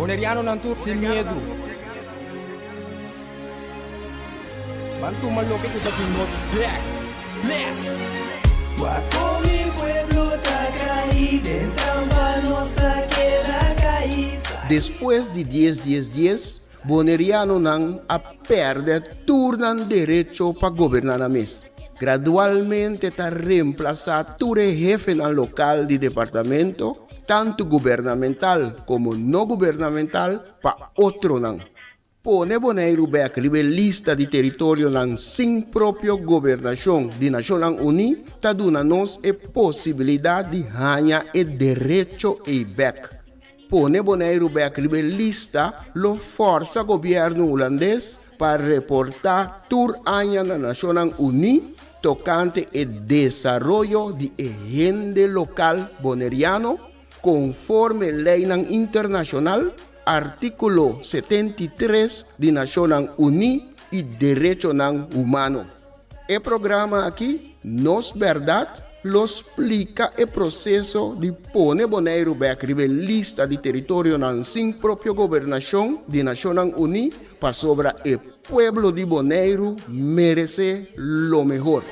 Bonerianonan tur sin miedu. Ban tuma loke ku ta di nos bek. Bless! Wak kon mi pueblo ta kai den trampa nos ta keda kai. Despues di dies dies dies, Bonerianonan a pèrdè tur nan derecho pa goberná nan mes. Gradualmente ta remplasá tur e hefenan lokal di departamento, tantu gubernamental komo no gubernamental, pa otronan. Pone Boneiru bèk riba e lista di teritorionan sin propio gobernashon di Nashonnan Uní ta duna nos e posibilidat di haña e derecho ei bèk. Pone Boneiru bèk riba e lista lo fòrsa gobièrnu hulandes pa reportá tur aña na Nashonnan Uní tokante e desaroyo di e hende lokal boneriano konforme leinan internashonal, artíkulo 73 di Nashonnan Uní i derechonan humano. E programa aki, Nos Bèrdat, lo splika e proseso di pone Boneiru bèk riba e lista di teritorionan sin propio gobernashon di Nashonnan Uní pasobra e pueblo di Boneiru meresé lo mehor.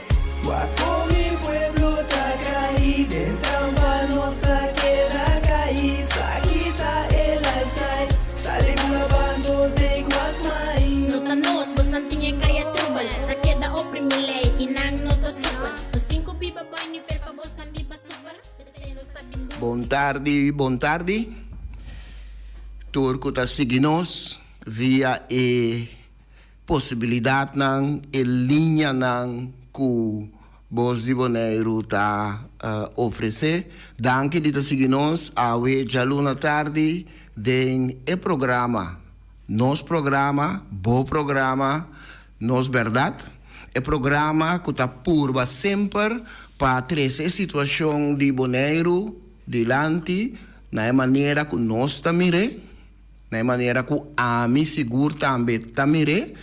Wak kon mi pueblo ta kai den trampa nos ta keda kai sa kita e lifestyle sali ku na bando take what's mine. No ta nos, bosnan tin e kaya trubel Ta keda oprimi lei i nan no ta super Nos tin ku biba boi nivel pa bosnan biba super P'esei nos ta bin duru. Bon tardi, bon tardi tur ku ta sigui nos via e posibilidatnan, e liñanan ku Bos di Boneiru ta ofresé. Danki di ta sigui nos awe djaluna tardi den e programa Nos Programa, Bo Programa, Nos Bèrdat, e programa ku ta purba semper pa trese e situashon di Boneiru dilanti na e manera ku nos ta mir'é. Na e manera ku ami sigur tambe ta mir'é,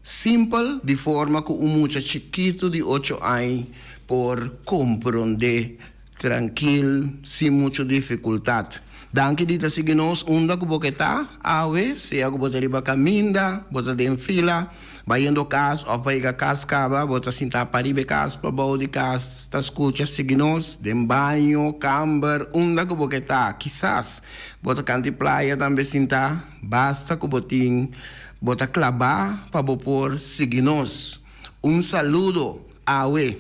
simpel, di forma ku un mucha chikitu di ocho añ por komprondé trankil, sin muchu difikultat. Danki di ta sigui nos unda ku bo ke ta awe, sea ku bo ta riba kaminda, bo ta den fila, Bayendo kas òf pa yega kas kaba, bo ta sinta pariba e kas, pabou di kas, ta skucha sigui nos, den baño, kamber, unda ku bo ke ta. Kisas bo ta kanta di playa tambe sinta, basta ku bo tin bo ta klabá pa bo por sigui nos. Un saludo awe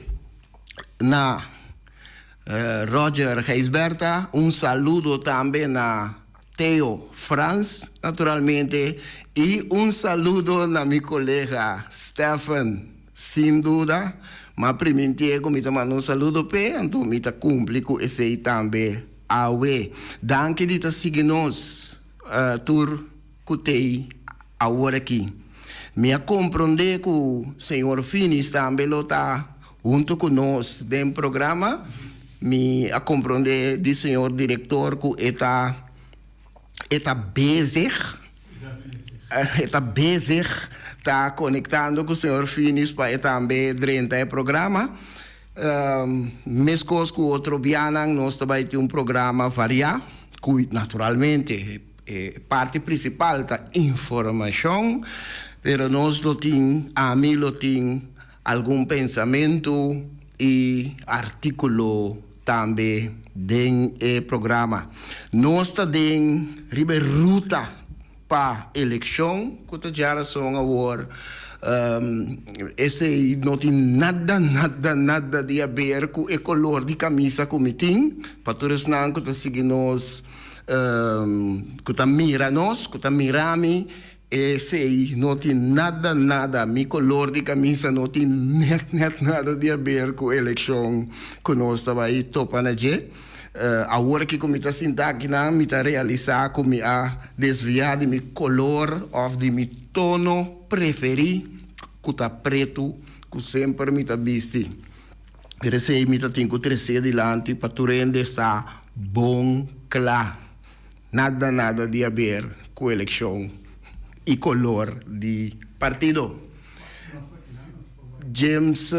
na Roger Gijsbertha, un saludo tambe na. Theo Frans, naturalmente, y un saludo na mi colega Stephen, sin duda, m'a priminti'e cu mi ta manda un saludo p'e, anto mi ta cumpli cu esey tambe awe. Danki di ta sigui nos tur cu t'ey awor aki. Mi a comprende cu señor Finis tambe lo ta hunto cu nos den programa. Mi a comprende di señor director cu e ta e ta bezig e ta bezig ta conectando cu señor Finis pa e tambe drenta e programa. Mescos cu otro bianan nos ta bay tin un programa varia cu naturalmente E parti principal ta informacion, pero nos lo tin, ami lo tin algun pensamento y articulo tambe den e programa. Nos ta den riba e ruta pa eleccion cu ta djarason awor. Esey no tin nada, nada, nada di haber cu e color di camisa cu mi tin. Pa tur esnan cu ta sigui nos. Ku ta mira nos, ku ta mira mi, esei no tin nada, nada, mi kolor di kamisa no tin nèt, nèt nada di haber ku elekshon ku nos ta bai topa na dje. Awor aki ku mi ta sinta akinan, mi ta realisá ku mi a desviá di mi kolor òf di mi tono preferí, ku ta pretu, ku semper mi ta bisti. Pero esei mi ta tin ku tres'é dilanti pa tur hende sa bon kla. Nada nada di haber ku elekshon i kolor di partido. James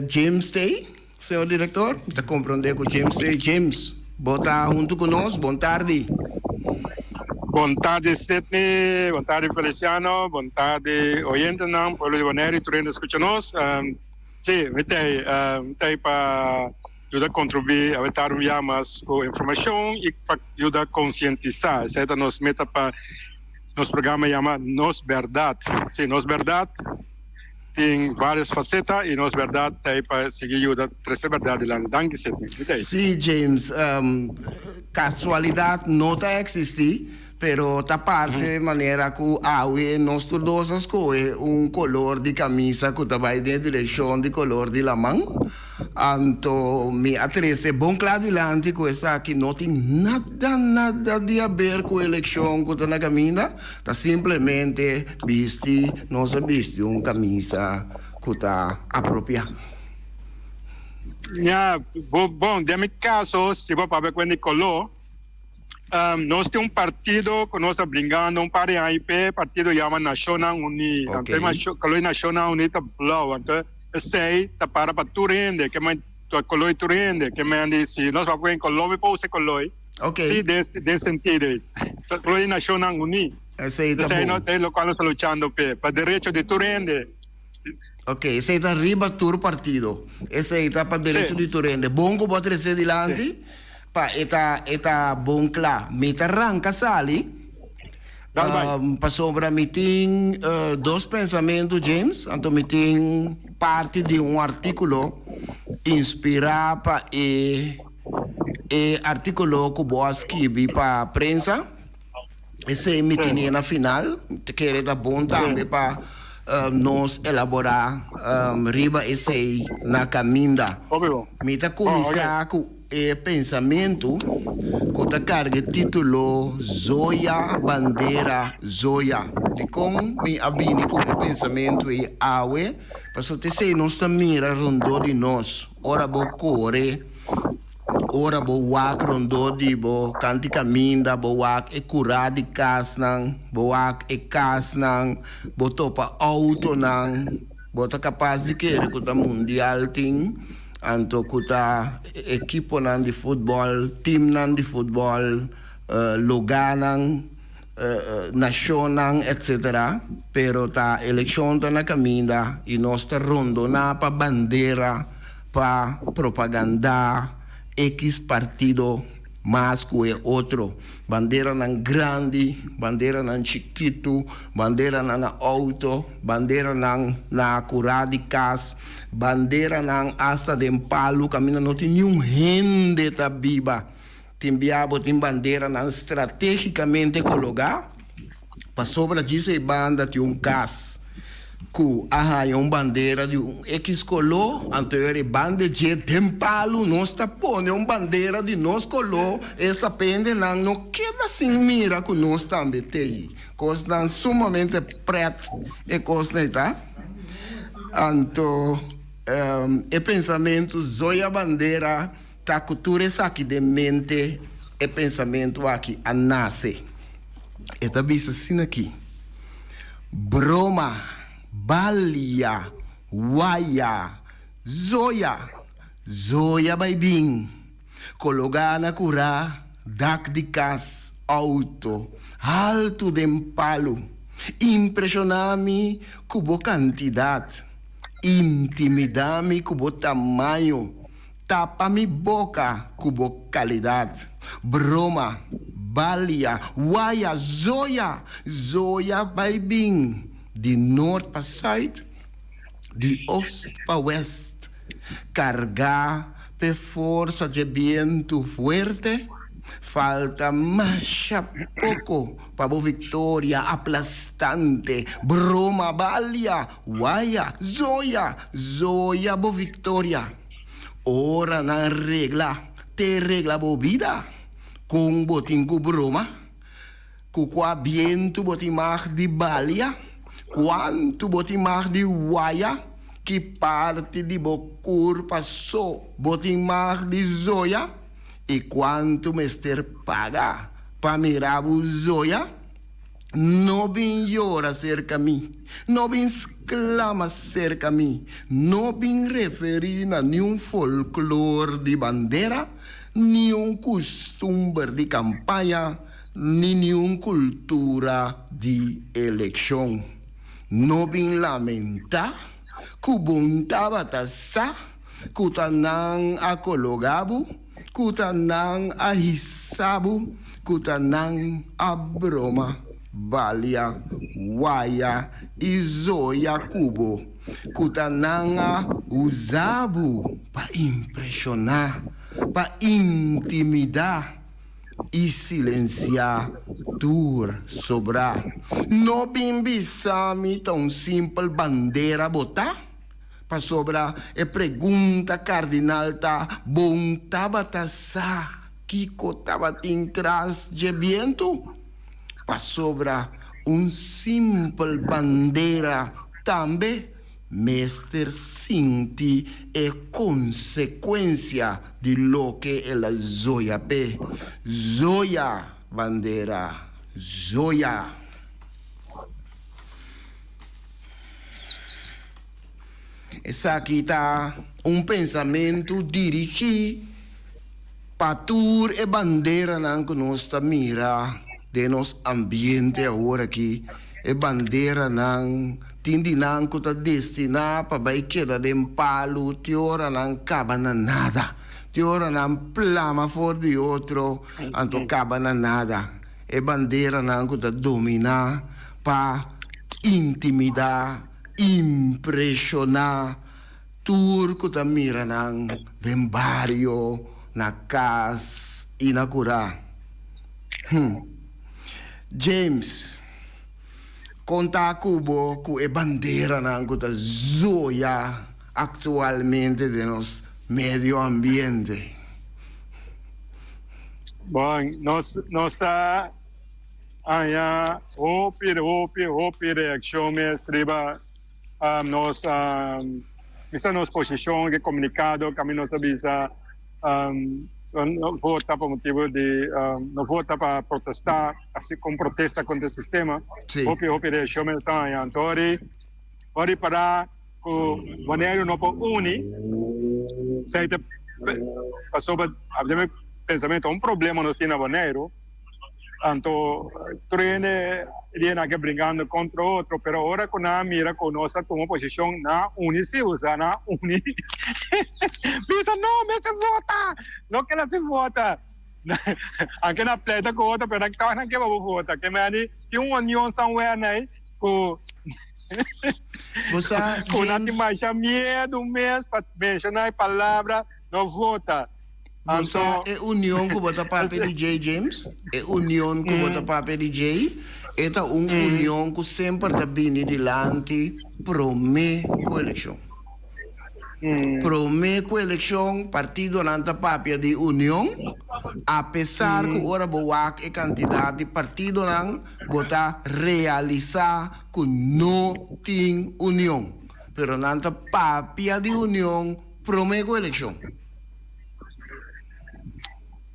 James t'ei, señor direktor? Mi ta komprondé ku James t'ei. James, bo ta huntu ku nos? Bon tardi. Bon tardi Sidney, bon tardi Feliciano, bon tardi oyentenan, pueblo di Bonaire y tur hende scucha nos. Si, mi t'ey, mi t'ey pa yuda contribui awe tardi un bia mas cu informacion y pa yuda concientisa. Esey ta nos meta pa nos programa yama Nos Berdad. Si, Nos Berdad tin varios faceta y Nos Berdad t'ey pa sigui yuda trece berdad dilanti. Danki Sidney, mi t'ey. Si James, casualidad no ta existi, pero ta parce manera cu awe nos tur dos a scohe un color di camisa cu ta bay den e direccion di color di laman. Anto mi a trece bon cla dilanti cu esaki no tin nada nada di haber cu eleccion cu ta na caminda, ta simplemente bisti nos a bisti un camisa cu ta apropia. Ya, bon, den mi caso, si bo papia cu di color, nos tin un partido cu nos ta bringando un par di aña p'e partido yama Nacionnan Uní. Anto e color di Nacionnan Uní ta blauw, anto esey ta para pa tur hende, ke men ta color di tur hende, ke men di si nos papia cu Colombia por usa e color, si den sentido ey, color di Nacionnan Uní. Esey ta bon. Esey locual nos ta luchando p'e, pa derecho di tur hende. Ok, esei ta riba tur partido. Esei ta pa derecho di tur hende. Bon ku bo a trese dilanti pa e ta e ta bon kla. Mi ta ranka sali pasobra mi tin dos pensamentu James, anto mi tin parti di un artíkulo inspirá pa e e artíkulo ku bo a skibi pa prensa. Esei mi tene na final. Mi ta kere ta bon tambe pa nos elaborá riba esei na kaminda. Mi ta kuminsá ku e pensamentu ku ta karga e título Zoya Bandera Zoya. Dikon mi a bini ku e pensamentu ei awe? Pasobra ta esei nos ta mira rondó di nos ora bo kore. Ora bo wak rondó di bo kanti kaminda, bo wak e kurá di kasnan, bo wak e kasnan, bo topa outonan, bo ta kapas di kere ku ta mundial tin, anto ku ta ekiponan di futbòl, timnan di futbòl, lugánan, nashonnan, etsetera. Pero ta elekshon ta na kaminda i nos ta rondoná pa bandera. Pa propagandá ekis partido mas ku e otro. Banderanan grandi, banderanan chikitu, banderanan na outo, banderanan na kurá di kas, banderanan asta den palu kaminda no tin niun hende ta biba. Tin bia bo tin banderanan stratégikamente kologá. Pasobra djis ei banda tin un kas ku a haña un bandera di un ekis koló, anto e banda dje den palu nos ta pone un bandera di nos koló, esta pendenan no keda sin mira ku nos tambe t'ei. Kosnan sumamente prèt e kosnan ei ta. Anto e pensamentu zoya bandera Ta ku tur esaki den mente e pensamentu aki a nase. E ta bisa asin'aki, Broma, balia, waya, zoya, zoya bai bin, kologá na kurá, dak di kas, outo, haltu den palu, impreshoná mi ku bo kantidat, intimidá mi ku bo tamaño, Tapa mi boka ku bo kalidat. Broma, balia, waya, zoya, zoya bai bin di nort pa sùit, di ost pa wèst, kargá p'e forsa dje bientu fuerte, falta masha poko pa bo viktoria aplastante, broma, balia, waya, zoya, zoya bo viktoria. Ora nan regla te regla bo bida, kon bo tin ku broma? Ku kua bientu bo tin mag di balia? Kuantu bo tin mag di waya? Ki parti di bo kurpa so bo tin mag di zoya? I kuantu mester paga pa mira bo zoya? No bin yora serka mi, no bin sklama serka mi, no bin referí na niun folklor di bandera, niun kustumber di kampaña. Ni niun kultura di elekshon. No bin lamentá ku bon tabata sa ku ta nan a kologá bo, ku ta nan a hisa bo, ku ta nan a broma, balia, waya i zoya ku bo, ku ta nan a usa bo pa impreshoná, pa intimidá. I silensiá tur sobrá. No bin bisa mi ta un simpel bandera bo ta? Pasobra e pregunta kardinal ta, Bon tabata sa kiko tabatin tras dje bientu? Pasobra un simpel bandera tambe mester sinti e konsekuensia di loke el a zoya p'e. Zoya, bandera, zoya! Esaki ta un pensamentu dirigí pa tur e banderanan ku nos ta mira den nos ambiente awor aki. E banderanan tin di nan ku ta destiná pa bai keda den palu te ora nan kaba na nada, te ora nan plama for di otro anto kaba na nada. E banderanan ku ta dominá pa intimidá, impreshoná tur ku ta mira nan den bario, na kas i na kurá. Hm. James, kon ta ku bo ku e banderanan ku ta zoya aktualmente den nos medio ambiente? Bon, nos nos ta haña hopi hopi hopi reakshon mes riba nos bisa nos posishon ke komunikado kami nos a bisa no vota pa motibu di no vota pa protesta asi kon protesta kontra e sistema hopi hopi reakshon mes a haña anto ora ora para ku Boneiru no por uni esei ta pasobra den mi pensamentu un problema nos tin na Boneiru. Anto tur hende di nan ke bringando kontra otro, pero ora ku nan a mira ku nos a tuma posishon, nan a uni si, osea nan a uni bisa no mester vota, no keda sin vota. Anke nan pleita ku otro pero nan tòg nan ke pa bo vota. Ke meni tin un union somewhere nei ku ku nan tin masha miedu mes pa menshona e palabra no vota. Bo sa e union ku bo ta papia di djei, James? E union ku bo ta papia di djei, e ta un union ku semper ta bini dilanti promé ku elekshon. Promé ku elekshon, partidonan ta papia di union, apesar ku ora bo wak e kantidat di partidonan, bo ta realisá ku no tin union. Pero nan ta papia di union promé ku elekshon.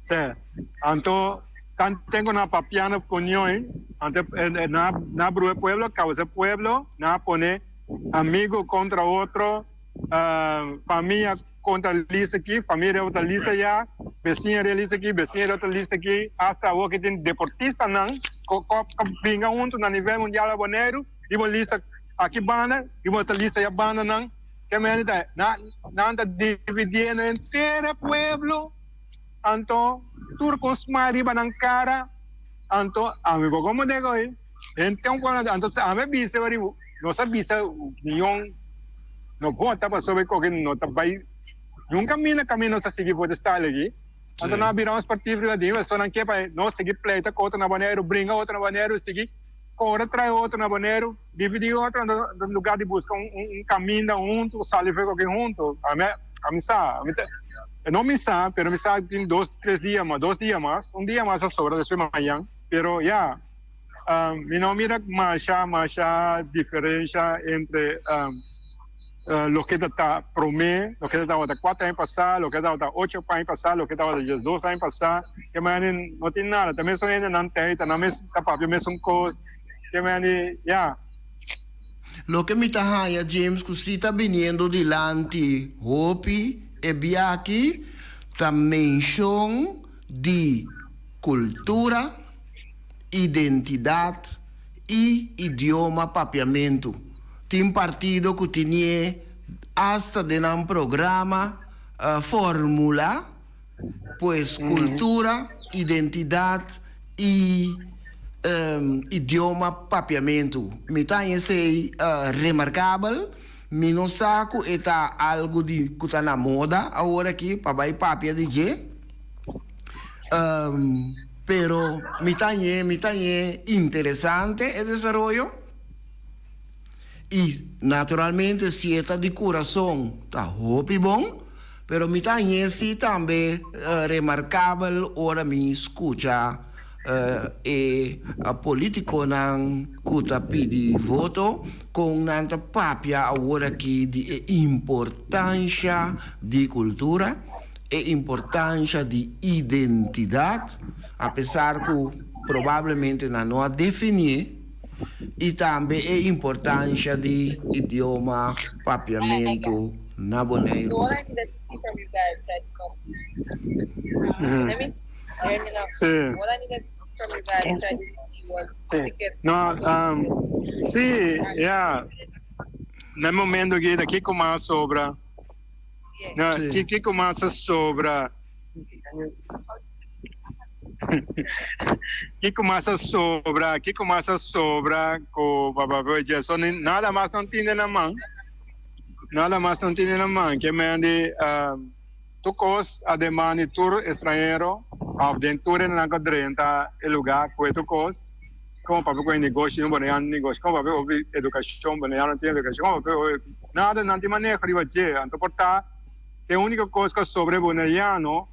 Se, anto tan tengo na papiando cu ñoy, anto na na brua e pueblo, causa e pueblo, na pone amigo contra otro, famia contra lista aki, famia di otro lista allá, beciña di e lista aki, beciña di otro lista aki, hasta awor ki tin deportistanan cu binga hunto na nivel mundial a Boneiru, riba un lista aki banda, riba otro lista allá bandanan. Ke mende ta nan ta dividiendo henter e pueblo, anto tur ku un smile riba nan kara, anto ami por komo dego ei, henter un kono anto ami a bisa weri nos a bisa union no vota pasobra e koke no ta bai niun kaminda kaminda nos a sigui vota style aki, anto nan a bira nos partido riba di pasobra nan ke pa nos sigui pleita ku otro na Boneiru bringa otro na Boneiru sigui kore trae otro na Boneiru. Dividí otro na lugar di buska un kaminda huntu, sali for koke huntu. Ami ami sa, ami ta, no mi sa, pero mi sa tin dos, tres dia mas, dos dia mas, un dia mas a sobra despues mañan. Pero ya, mi no mira masha, masha diferensha entre loke ta ta promé, loke ta tabata kuater aña pasá, loke ta tabata ocho aña pasá, loke tabata diesdos aña pasá. Ke manera no tin nada, ta mesun hendenan ta ta nan mes ta papia mesun kos. Ke meni, ya. Loke mi ta haña, James, ku si ta biniendo dilanti hopi e biachi ta menshon di kultura. Identidat i Idioma Papiamentu. Tin partido ku tinie asta den nan programa formula, pues kultura, identidat i idioma Papiamentu. Mi ta haña esei remarkabel. Mi no sa ku e ta algu di ku ta na moda awor aki pa bai papia di dje. Pero mi ta hañ'é, mi ta hañ'é interesante e desaroyo. I naturalmente si e ta di kurason ta hopi bon, pero mi ta hañ'é si tambe remarkabel ora mi skucha e politikonan ku ta pidi voto kon nan ta papia awor aki di e importansha di kultura, e importansha di identidat, apesar ku probablemente nan no a definié. I tambe e importansha di idioma Papiamentu na Boneiru. Sí. No, sí, ya. Na e momento aki ta kiko mas sobra? No, kiko mas a sobra? Kiko mas a sobra? Kiko mas a sobra ku Papa Boy Jason? Nada mas nan tin den nan man. Nada mas nan tin den nan man. Ke men di tur kos a deman di tur estranhero òf den tur hendenan ku a drenta e lugá ku e tur kos. Komo papia ku e negoshi no bo nan negoshi, komo papia hopi edukashon bo nan tin edukashon, komo papia hopi nada nan tin maneho riba dje. Anto por ta e úniko kos ku a sobra e boneriano.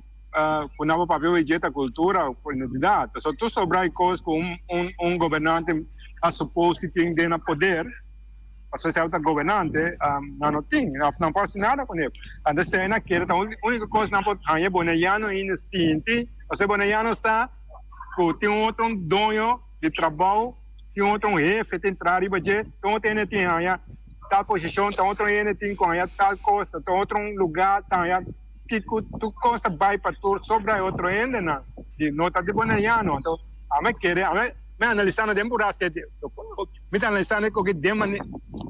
Ku nan por papia oye dje ta kultura ku identidat. Pasobra tur sobra e kos ku un gobernante a supos di tin den nan poder, pasobra esei ta gobernante, nan no tin òf nan por hasi nada kuné. Anto esei nan kere ta úniko kos nan por haña boneriano ainda sinti, pasobra boneriano sa ku tin un otro doño di trabou, tin un otro hefe tin traha riba dje, tin otro hende tin haña tal posishon, tin otro hende tin ku haña tal kos, tin otro lugá ta haña. Kiko tur kos ta bai pa tur sobra e otro hendenan di no ta di Boneriano. Anto ami kere, ami mi analisando den pura seti, mi ta analisando koke den mane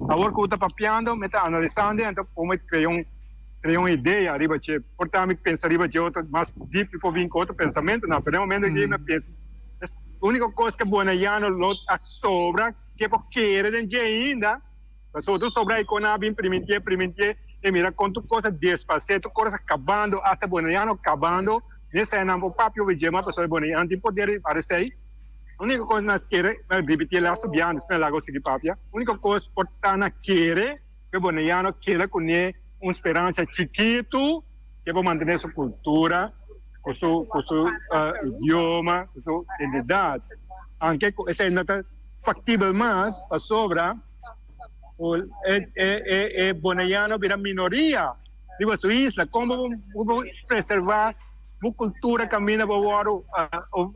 awor ku bo ta papiando mi ta analisando anto por mi krea un krea un idea riba dje. Por ta mi pensa riba dje otro mas dip mi por bin ku otro pensamentonan, pero den momento aki mi a pensa uniko kos ke Boneriano lo a sobra ke por kere den dje ainda. Pasobra tur sobra e kon a bin primintié, primintié, i mira kon tur kos a despasé, tur kos a kabando, asta boneriano kabando, ni esei nan por papia over dje mas pasobra e boneriano tin poder di para esei. Úniko kos nan kere, mi a ripití lastu bia antes mi a laga sigui papia, úniko kos por ta na kere ku e boneriano keda kuné un speransa chikitu ke por mantené su kultura, ku su ku su idioma, ku su identidat, aunke ku esei no ta faktibel mas pasobra. E boneiano bira minoria riba su isla. Kon bo por preserva bo kultura kaminda bo wòrdu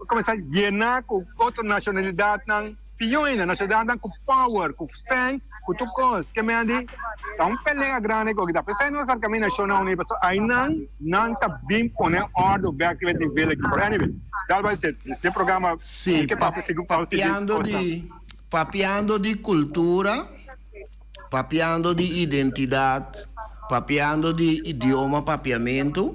kuminsá yena ku otro nashonalidatnan pió ainda, nashonalidatnan ku power, ku sèn, ku tur kos. Ke men a di ta un pelea grandi ku ta. P'esei nos a kaminda Nashonnan Uní pasobra ainan nan ta bin pone òrdu bèk riba e nivel aki. Pero anyway, dal bai ser. E programa Sí, papiando di. Papiando di kultura, papiando di identidat, papiando di idioma papiamentu,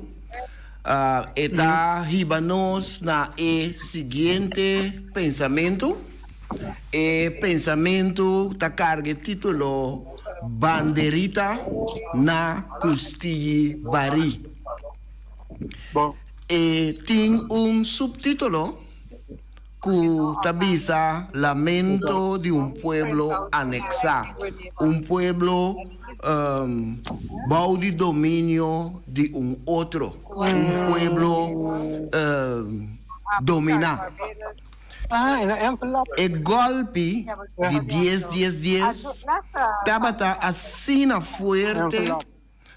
e ta hiba nos na e siguiente pensamentu. E pensamentu ta karga e título Banderita na Kustigi Barí. E tin un suptítulo. Ku ta bisa lamento di un pueblo aneksá, un pueblo bou di dominio di un otro, un pueblo dominá. E gòlpi di dies dies dies tabata asina fuerte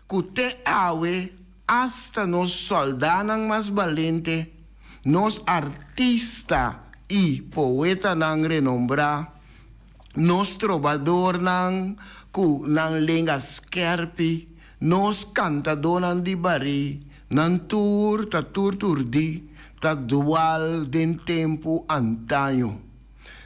ku te awe asta nos sòldánan mas balente, nos artista i poetanan renombrá, nos trobadornan ku nan lenga skèrpi, nos kantadónan di barí, nan tur ta tur turdí, ta dual den tempu antaño.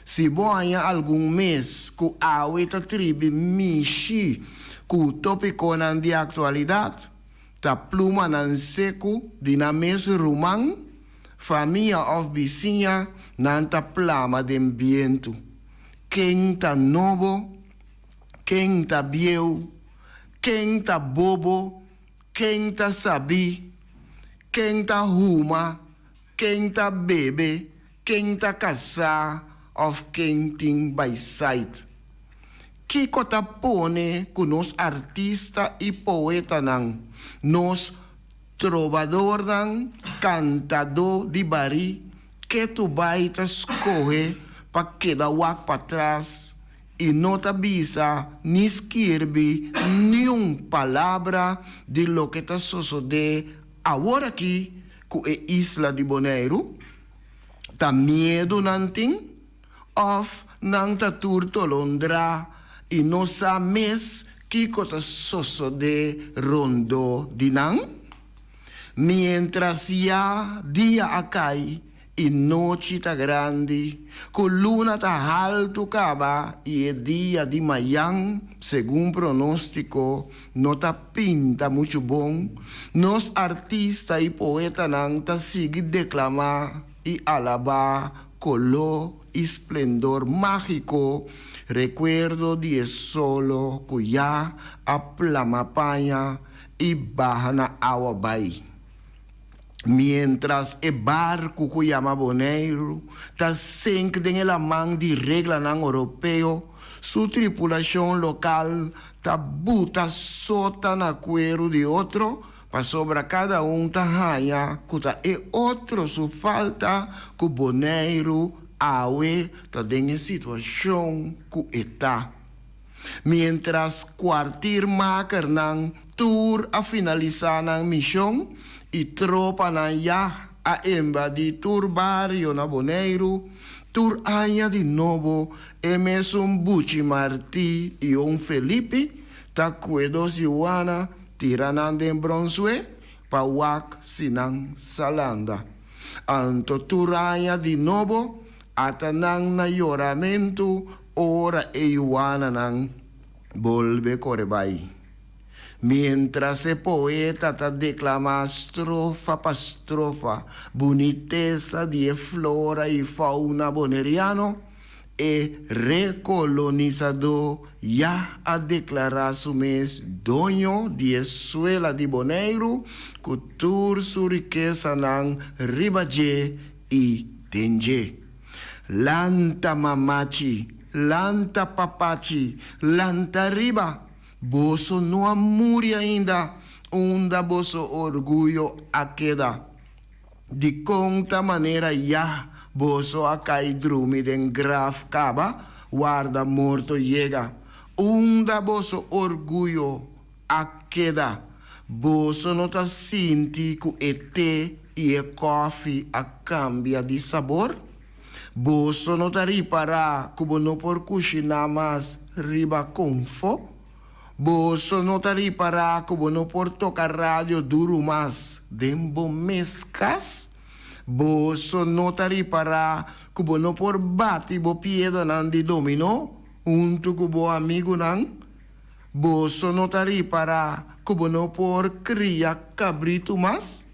Si bo haña algun mes ku awe ta tribi mishi ku tópikonan di aktualidat, ta plumanan seku di nan mes ruman, famia òf bisiña nan ta plama den bientu. Ken ta nobo? Ken ta bieu? Ken ta bobo? Ken ta sabí? Ken ta huma? Ken ta bebe? Ken ta kasá òf ken tin baisait? Kiko ta pone ku nos artista i poetanan, nos trobadornan, kantadó di barí, ketu bai ta skohe pa keda wak patras i no ta bisa ni skirbi niun palabra di loke ta sosodé aworakí ku e isla di Boneiru? Ta miedu nan tin? Òf nan ta tur tolondrá i no sa mes kiko ta sosodé rondó di nan? Miéntras ya dia a kai i nochi ta grandi, ku luna ta haltu kaba i e dia di mayan, segun pronóstiko, no ta pinta muchu bon, nos artista i poetanan ta sigui deklamá i alabá koló i splendor mágiko, rekuerdo di e solo ku ya a plama paña i baha na awa bai. Miéntras e barku ku yama Boneiru ta sink den e laman di reglanan oropeo, su tripulashon lokal ta buta sota na kueru di otro pasobra kada un ta haña ku ta e otro su falta ku Boneiru awe ta den e situashon ku e ta. Miéntras kwartiermakernan tur a finalisá nan mishon i tropanan ya a invadí tur bario na Boneiru, tur aña di nobo e mesun Buchi Martí i Oom Felipi ta kue dos yuana tira nan den bronswe pa wak si nan sa landa. Anto tur aña di nobo ata nan na yoramentu Ora e yuananan bolbe kore bai. Miéntras e poeta ta deklamá strofa pa strofa bunitesa di e flora i fauna boneriano, e rekolonisadó ya a deklará su mes doño di e suela di Boneiru ku tur su rikesanan riba dje i den dje. Lanta mamachi, lanta papachi, lanta riba! Boso no a muri ainda, unda boso orguyo a keda? Dikon ta manera ya boso a kai drumi den graf kaba, warda morto yega? Unda boso orguyo a keda? Boso no ta sinti ku e te i e kòfi a kambia di sabor? Boso no ta ripará ku bo no por kushiná mas riba konfo? Boso no ta ripará ku bo no por toka radio duru mas den bo mes kas? Boso no ta ripará ku bo no por bati bo piedanan di dominó huntu ku bo amigunan? Boso no ta ripará ku bo no por kria kabritu mas?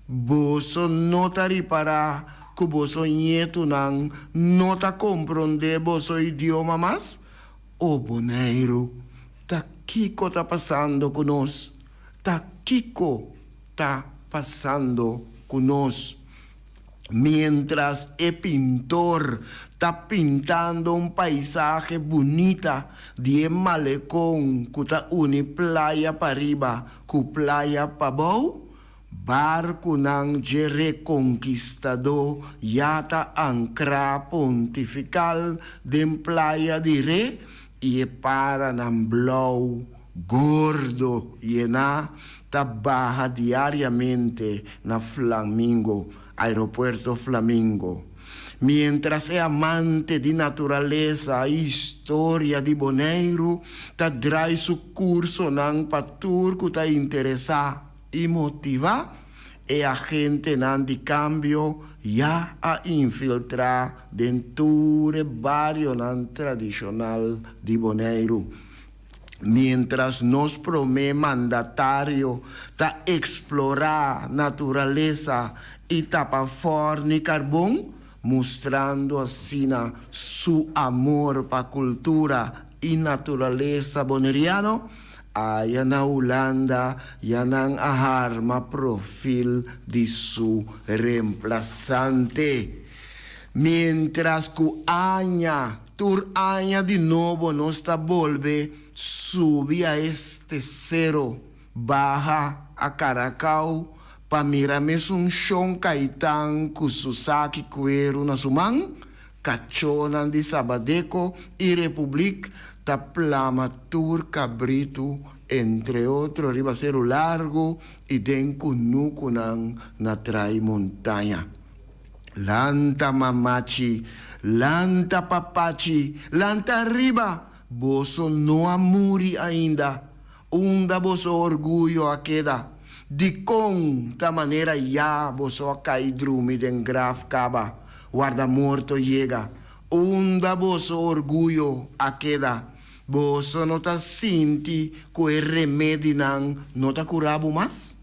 Boso no ta ripará ku boso ñetunan no ta komprondé boso idioma mas? O Boneiru, ta kiko ta pasando ku nos? Ta kiko ta pasando ku nos? Miéntras e pintor ta pintando un paisahe bunita di e malekon ku ta uni Playa Pariba ku Playa Pabou, barkunan dje rekonkistadó ya ta ankrá pontifikal den Playa di Re i e paranan blou gordo yená ta baha diariamente na Flamingo, Aeropuerto Flamingo. Miéntras e amante di naturalesa i historia di Boneiru ta drai su kursonan pa tur ku ta interesá i motivá, E agentenan di kambio ya a infiltrá den tur e barionan tradishonal di Boneiru. Miéntras nos promé mandatario ta eksplorá naturalesa i tapa fòrni karbon, mustrando asina su amor pa kultura i naturalesa boneriano, aya na Hulanda ya nan a harma profil di su remplasante. Miéntras ku aña tur aña di nobo nos ta bolbe subi a este sero, baha a Caracao pa mira mesun Shon Caitan ku su saki kueru na su man, kachónan di Sabadeco i Republiek ta plama tur kabritu entre otro riba Seru Largu i den kunukunan na Trai Montaña. Lanta mamachi, lanta papachi, lanta riba! Boso no a muri ainda. Unda boso orguyo a keda? Dikon ta manera ya boso a kai drumi den graf kaba, warda morto yega? Unda boso orguyo a keda? Boso no ta sinti ku e remedinan no ta kura bo mas?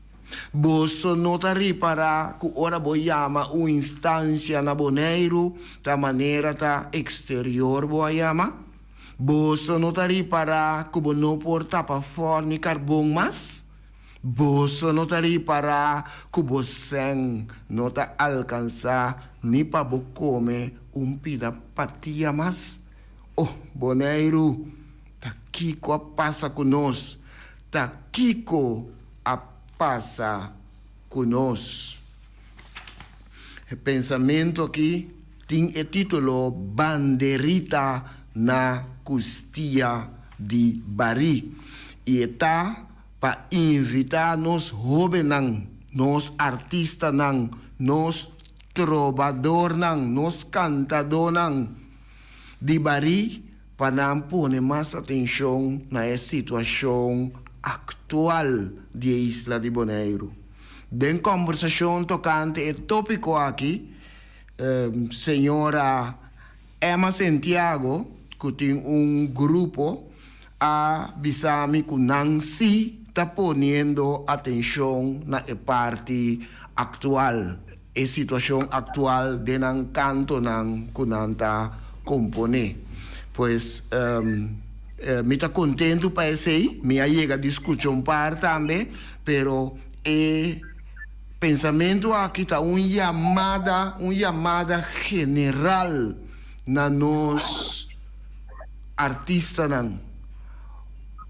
Boso no ta ripará ku ora bo yama un instansia na Boneiru ta manera ta eksterior bo a yama? Boso no ta ripará ku bo no por tapa fòrni karbon mas? Boso no ta ripará ku bo sèn no ta alkansá ni pa bo kome un pida patia mas? Oh, Boneiru, ta kiko a pasa ku nos? Ta kiko a pasa ku nos? E pensamentu aki tin e título Banderita na Kustia di Barí i e ta pa invitá nos hóbennan, nos artistanan, nos trobadornan, nos kantadónan di barí pa nan pone mas atenshon na e situashon aktual di e isla di Boneiru. Den kòmbersashon tokante e tópiko aki, señora Emma Sentiago, ku tin un grupo, a bisa mi ku nan sí ta poniendo atenshon na e parti aktual, e situashon aktual den nan kantonan ku nan ta komponé. Pues, mi ta kontentu pa esei. Mi a yega di skucha un par tambe, pero e pensamentu aki ta un yamada, un yamada general na nos artistanan,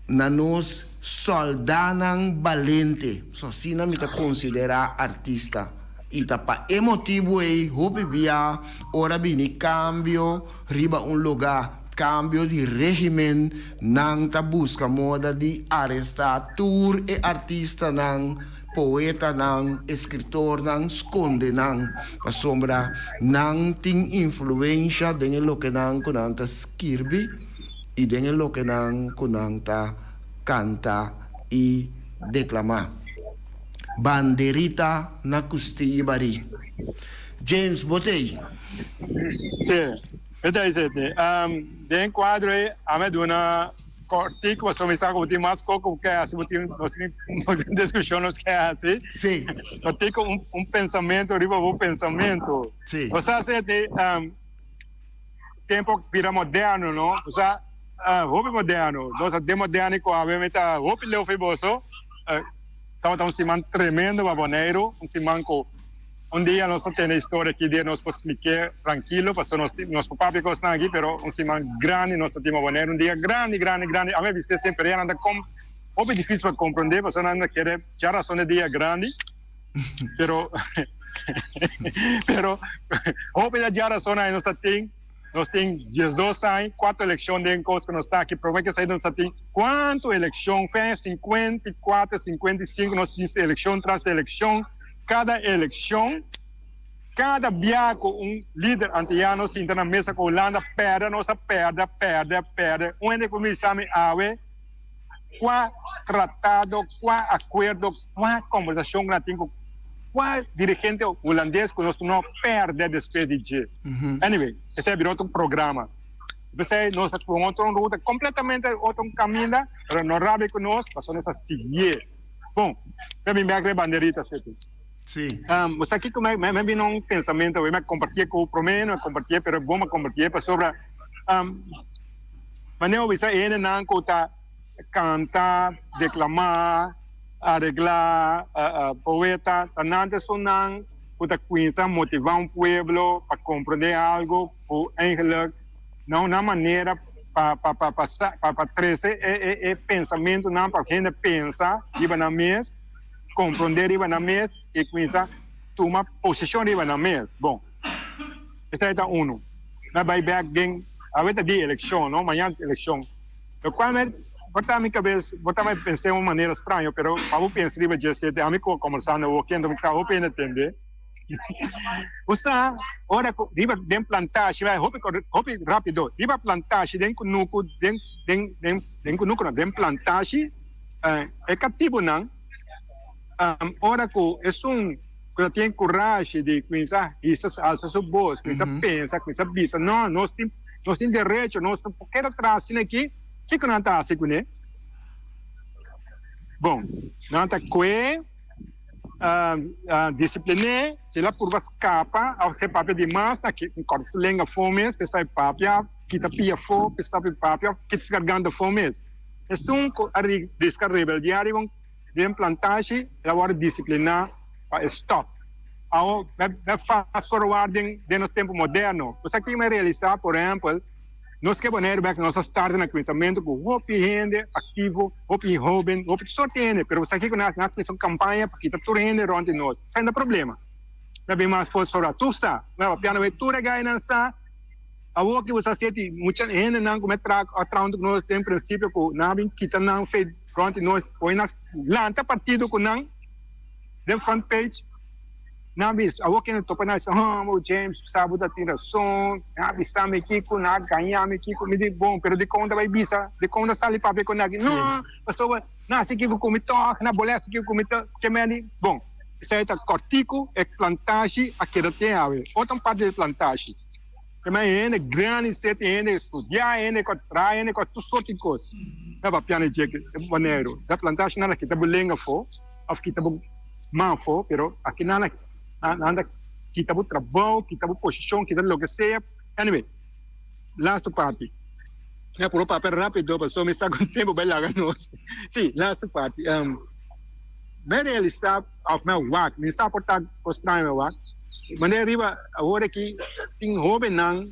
na nos sòldánan balente. So asina mi ta konsiderá artista. I ta pa e motibu ei hopi bia ora bini kambio riba un lugá, kambio di régimen, nan ta buska moda di arestá tur e artistanan, poetanan, eskritornan, skonde nan, pasobra nan tin influensha den e lokenan ku nan ta skirbi i den e lokenan ku nan ta kanta i deklamá. Banderita na Kustilla Barí. James, bo t'ei? Sí, mi t'ei Sidney. Den kuadro ei a mi duna kòrtiku pasobra mi sa ku bo tin mas kos ku bo ke hasi, bo tin nos tin un diskushon nos ke hasi. Sí. Kòrtiku un pensamentu riba bo pensamentu. Sí. Bo sa Sidney, tempu a bira moderno no, bo sa hopi moderno, nos a demoderno i ku awe mi ta hopi leu for di boso. Tabata un siman tremendo pa Boneiru, un siman ku un dia nos ta tene historia ki dia nos por splik'é trankilo pasobra nos nos por papia kosnan aki pero un siman grandi nos ta tin pa Boneiru, un dia grandi grandi grandi ami a bis'é semper ya nan ta kom hopi difisil pa komprondé pasobra nan ta kere dja rason e dia grandi pero pero hopi ta dja rason ai nos ta tin. Nos tin diesdos aña, cuatro eleccion den cos cu nos ta aki. Prome cu esai nos a tin cuanto eleccion? Fe aña 54, 55 nos tin eleccion tras eleccion. Cada eleccion, cada bia cu un lider antiyano sinta na mesa cu Hulanda, perde nos a perde, perde, perde. Un hende cu bisa mi awe cua tratado, cua acuerdo, cua conversacion cu nan tin cu. Kua dirigente hulandes ku nos no pèrdè despues di dje? Anyway, esei a bira otro programa. P'esei nos a tuma otro ruta, kompletamente otro kaminda, pero no rabia ku nos, pasobra nos a siguié. Bon, mi a bin bèk riba e banderita seti. Sí. Bo sa kiko mi a bini un pensamentu awe, mi a kompartié ku promé, no a kompartié, pero e bon pa kompartié, pasobra manera bo bisa e hendenan ku ta kanta, deklamá, Areglá poeta ta nan ta esunnan ku ta kuinsa motivá un pueblo pa komprondé algu ku eigenlik na una manera pa pa pa pa sa pa pa trese e e e pensamentunan pa hende pensa riba nan mes, komprondé riba nan mes i kuinsa tuma posishon riba nan mes. Bon, esei ta unu. Na bai bèk den awe ta di elekshon no, mañana ta elekshon. Lokual mi por ta mi kabes, por ta mi pens'é un manera straño, pero pa bo pensa riba dje sete, ami ku a kombersá na woki, anto mi ta hopi hende tende. Bo sa, ora ku riba den plantashi, bai hopi hopi rápido, riba plantashi den kunuku, den den den den kunuku no, den plantashi, e katibunan, ora ku esun ku ta tin kurashi di kuminsá hisa alsa su bos, kuminsá pensa, kuminsá bisa, no, nos tin. Nos tin derecho, nos no por keda tras asina aki. Kiko nan ta hasi kuné? Bon, nan ta kue, disiplin'é, si el a purba skapa òf si e papia di mas, nan kòrta su lenga afó mes, p'e stòp papia, kita pia afó p'e stòp di papia, òf kita su garganta afó mes. Esun ku a riska rebeldiá riba un den plantashi, el a wòrdu disipliná pa e stòp. Awo, m'a fast forward den den nos tempu moderno. Nos aki m'a realisá, por ehèmpel, nos ke Boneiru bèk nos a starta na kuminsamentu ku hopi hende aktivo, hopi hóben, hopi tur sorti hende, pero sa kiko nos a kuminsá un kampaña pa kita tur hende rònt di nos. Esei no ta problema. M'a bin mas fast forward. Tur sa. M'a papia na tur e gainan sa. Awor ki bo sa sieti mucha hendenan ku m'a traha a traha huntu ku nos den prinsipio ku nan a bin kita nan fe rònt di nos, pone nan lanta partido ku nan. Den front page nan a bisa awor kende topa nan a bisa hum oh James sa bo ta tin rason nan a bisa mi kiko nan a gaña mi kiko mi di bon pero dikon ta bai bisa dikon ta sali papia ku nan aki no pasobra nan a hasi kiko ku mi tog nan a bole hasi kiko ku mi tog ke meni bon esei ta kòrtiku e plantashi a keda tin awe otro parti di plantashi ke men hende grandi seti hende studia hende ku a traha hende ku a tur sorti kos nan a papia na dje Boneiru e plantashi nan a kita bo lenga afó. Of kita bo man afó, pero aki nan nan ta kita bo trabou, kita bo posishon, kita loke sea. Anyway, lastu parti. Mi a puru papia rápido pasobra mi sa ku tempu bai laga nos. Sí, lastu parti. Mi a realisá òf mi a wak, mi sa por ta kos straño mi a wak, manera riba awor aki tin hóbennan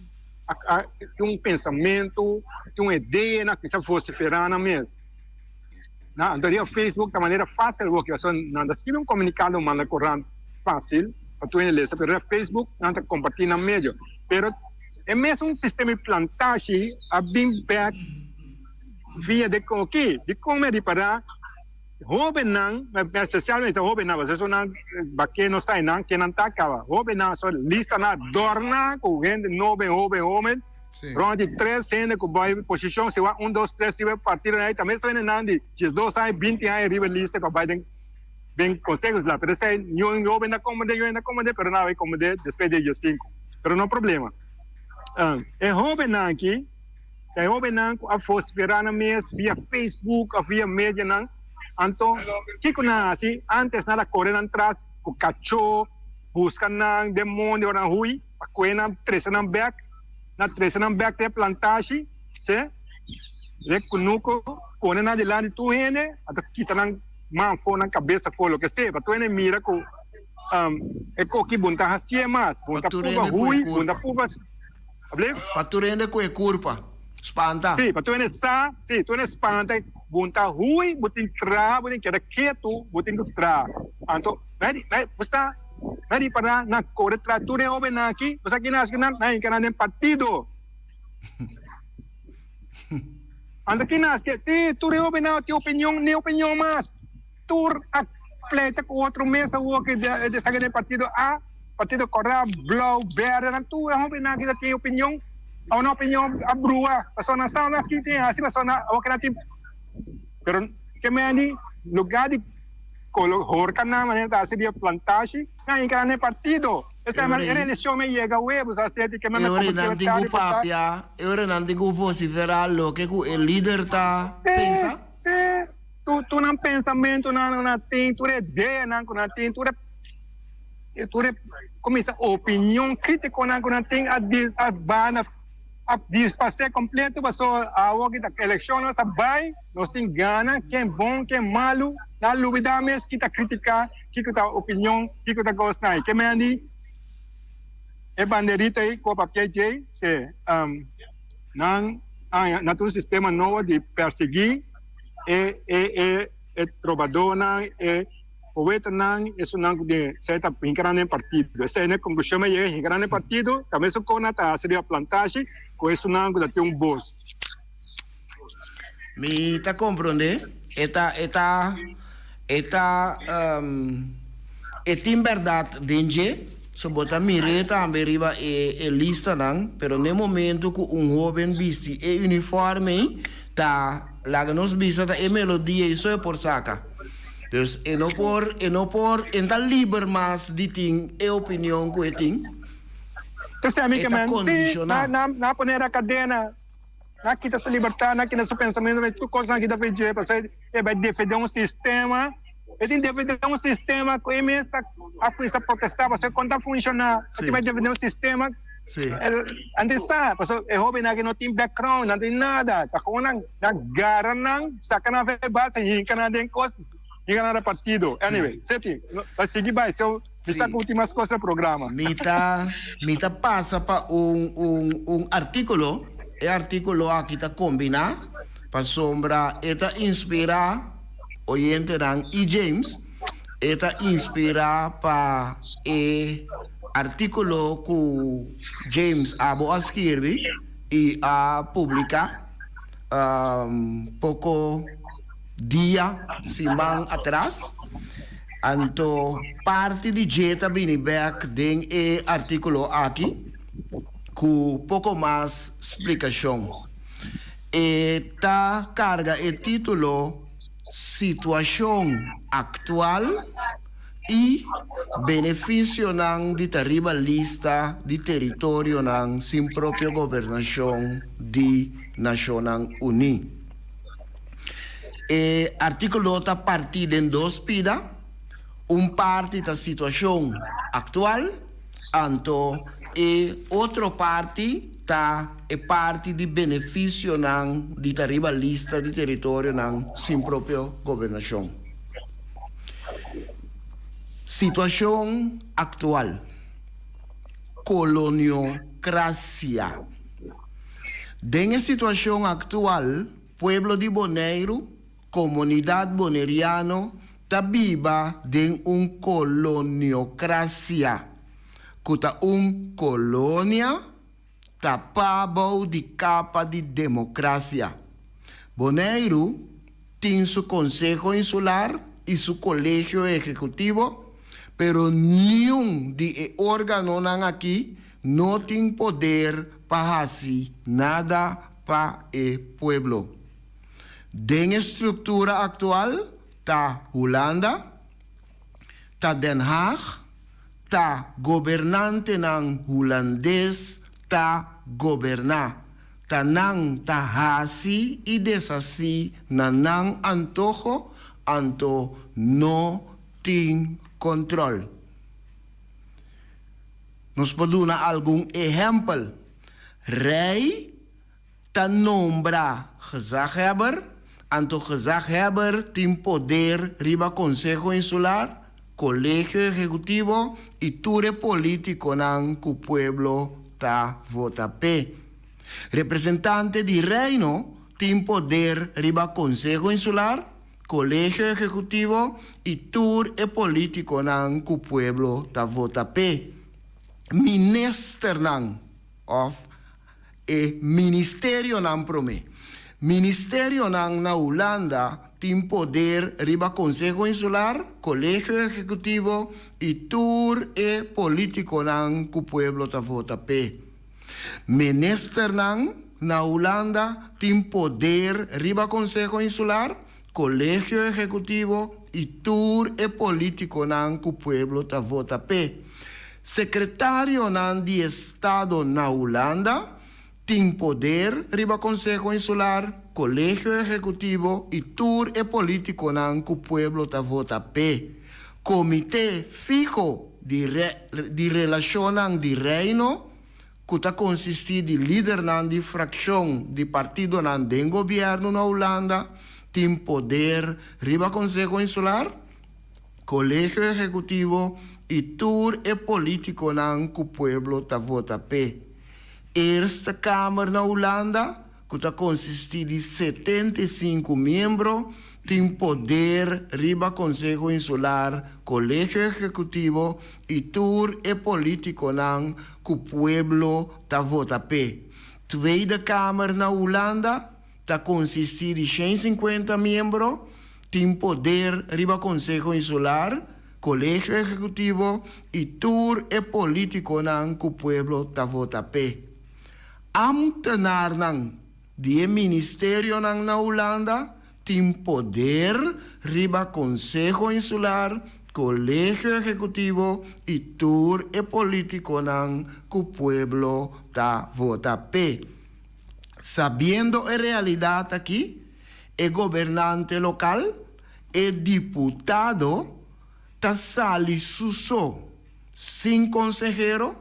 tin un pensamentu, tin un idea nan a kuminsá vosiferá nan mes. Na anto Facebook ta manera fácil awor pasobra nan ta skirbi un komunikado manda korant fácil pa tur hende lesa pero riba Facebook nan ta kompartí nan medio pero e mesun sistema di plantashi a bin bek via de koki dikon mi a ripará hóbennan espesialmente hóbennan pasobra esun bake no sa nan ke nan ta kaba hóbennan so listanan adòrna ku hende noben hóben hóben. Rond di tres hende ku bai posishon, si wak un, dos, tres riba e partido ei, tambe esei hendenan di diesdos aña, binti aña riba e lista pa bai den den konseho insular. Pero esei niun hoben ta komprendé, niun hende ta komprendé, pero nan a bai komprendé despues di e diesinku. Pero no problema. E hobennan aki ta e hobennan ku a vosiferá nan mes via Facebook òf via medianan. Anto kiko nan a hasi? Antes nan a kore nan tras ku kachó, buska nan den mondi ora nan hui. Pa koe nan trese nan bek, nan trese nan bek den e plantashi, se, den kunuku, pone nan dilanti tur hende, a ta kita nan man afó, nan kabes afó, loke sea, pa tur hende mira ku e koki bo no ta hasié mas, bo no Pa ta tur purba hende ku e hui, bo no ta kurpa. purba, ablief? Pa tur hende ku e kurpa spanta. Sí, pa tur hende sa, sí, tur hende spanta, bo no ta hui, bo tin traha, bo tin keda ketu, bo tin ku traha. Anto, bo sa. Na ripará nan kore tras tur e hóbennan aki, bo sa ki nan hasi ku nan? Nan hinka nan den partido. Anto ki nan hasi? Sí, tur e hóbennan tin opinion, ni opinion mas. Tur a pleita ku otro mes awor ke esaki den partido A, partido kòrá, blou, bèrdè, nan tur e hóbennan aki ta tin opinion, awor nan opinion a brua, pasobra nan sa mas ki tin hasi, pasobra nan awor ke nan tin, pero ke mende lugá di. Kolo horka nan manera ta hasi di e plantashi, nan hinka nan den partido. Esei E ora e ei, relashon me yega web, sa seti ke e men me ora ei kompartí nan e tin ku tardi pasá. papia, e ora nan tin ku vosiferá loke ku e lider ta Sí, pensa. sí, tur tur nan pensamentunan ku nan tin, tur e ideanan ku nan tin, tur e tur e kuminsá opinion krítikonan ku nan tin a di a baha na a dispasé kompleto pasobra awor ki ta elekshonnan sa bai. Nos tin gana, ken bon, ken malu, nan lubida mes ki ta critica, kiko ta opinion, kiko ta cosnan ei. Ke men di e banderita ei cu a papia djei, se nan haña nan ta un sistema nobo di persegui e e e e trobadornan, e poetanan, esunnan cu den esei ta hinca nan den partido. Esei na e conclusion mi a yega, hinca nan den partido, ta mesun con nan ta haci riba plantashi cu esunnan cu ta tin un bos. Mi ta comprende, e ta, e ta, e ta, e tin berdad den dje, so bo ta mir'é tambe riba e, e listanan, pero n'e momento cu un hoben bisti e uniforme ei, ta, laga nos bisa ta e melodia ei so e por saca. Dus e no por, e no por, e n'ta liber mas di tin e opinion cu e tin, Entonces ami e ke ta men, si, condiciona. na, na, na pone na cadena. Nan kita su libertad, nan kita su pensamiento, tur cos nan kita pe dje, pasobra e bai defende un sistema, e tin defende un sistema cu e mes ta a cuminsa protesta pasobra con ta funciona, e tin bai defende un sistema, antes sa, pasobra e hobennan aki no tin background, nan tin nada, ta gewoon nan gara nan, saca nan afe base, hinca nan den cos, hinca nan den partido, anyway, seti, ta sigui bai, so mi sa cu tin mas cos den programa. Mi ta mi ta pasa pa un un un articulo. E artíkulo aki ta kombiná pasobra e ta inspirá oyentenan i James, e ta inspirá pa e artíkulo ku James abo a skirbi i a publiká poko dia, siman atras. Anto parti di dje ta bini bèk den e artíkulo aki. Ku poko mas splikashon. E ta karga e título Situashon Aktual i Benefisionan di ta riba lista di teritorionan sin propio gobernashon di Nashonnan Uní. E artíkulo ta partí den dos pida, un parti ta situashon aktual, Anto e otro parti ta e parti di beneficionan di ta riba lista di teritorionan sin propio gobernacion. Situacion actual, Koloniokrasia Den e situacion actual, pueblo di Boneiru Komunidat boneriano ta biba den un koloniokrasia, ku ta un kolonia tapá bou di kapa di demokrasia. Boneiru tin su Konseho Insular i su Kolegio Ehekutivo, pero niun di e órganonan akí no tin poder pa hasi nada pa e pueblo. Den e struktura aktual ta Hulanda, ta Den Haag, ta gobernantenan hulandes ta goberná. Ta nan ta hasi i deshasí na nan antoho, anto no tin kontròl. Nos por duna algun ehèmpel. Rei Ta nombra gezaghebber, anto gezaghebber tin poder riba Konseho Insular, Kolegio Ehekutivo i tur e polítikonan ku pueblo ta vota p'e. Representante di Reino tin poder riba Konseho Insular, Kolegio Ehekutivo i tur e polítikonan ku pueblo ta vota p'e. Ministernan òf E ministerionan promé. Ministerionan na Hulanda tin poder riba Konseho Insular, Kolegio Ehekutivo i tur e polítikonan ku pueblo ta vota p'e. Ministernan na Hulanda tin poder riba Konseho Insular, Kolegio Ehekutivo. i tur e polítikonan ku pueblo ta vota p'e. Sekretarionan di estado na Hulanda tin poder riba Konseho Insular, Kolegio Ehekutivo i tur e polítikonan ku pueblo ta vota p'e. Komité fiho di di Relashonnan di Reino, ku ta konsistí di lidernan di frakshon di partidonan den gobièrnu na Hulanda, tin poder riba Konseho Insular, Kolegio Ehekutivo i tur e polítikonan ku pueblo ta vota p'e. Eerste Kamer na Hulanda, ku ta konsistí di 75 miembro, tin poder riba Konseho Insular, Kolegio Ehekutivo i tur e polítikonan ku pueblo ta vota p'e. Tweede Kamer na Hulanda ta konsistí di 150 miembro, tin poder riba Konseho Insular, Kolegio Ehekutivo i tur e polítikonan ku pueblo ta vota p'e. Ambtenarnan di e ministerionan na Hulanda tin poder riba Konseho Insular, Kolegio Ehekutivo i tur e polítikonan ku pueblo ta vota p'e. Sabiendo e realidat aki, e gobernante lokal, e diputado, ta sali su so, sin konsehero,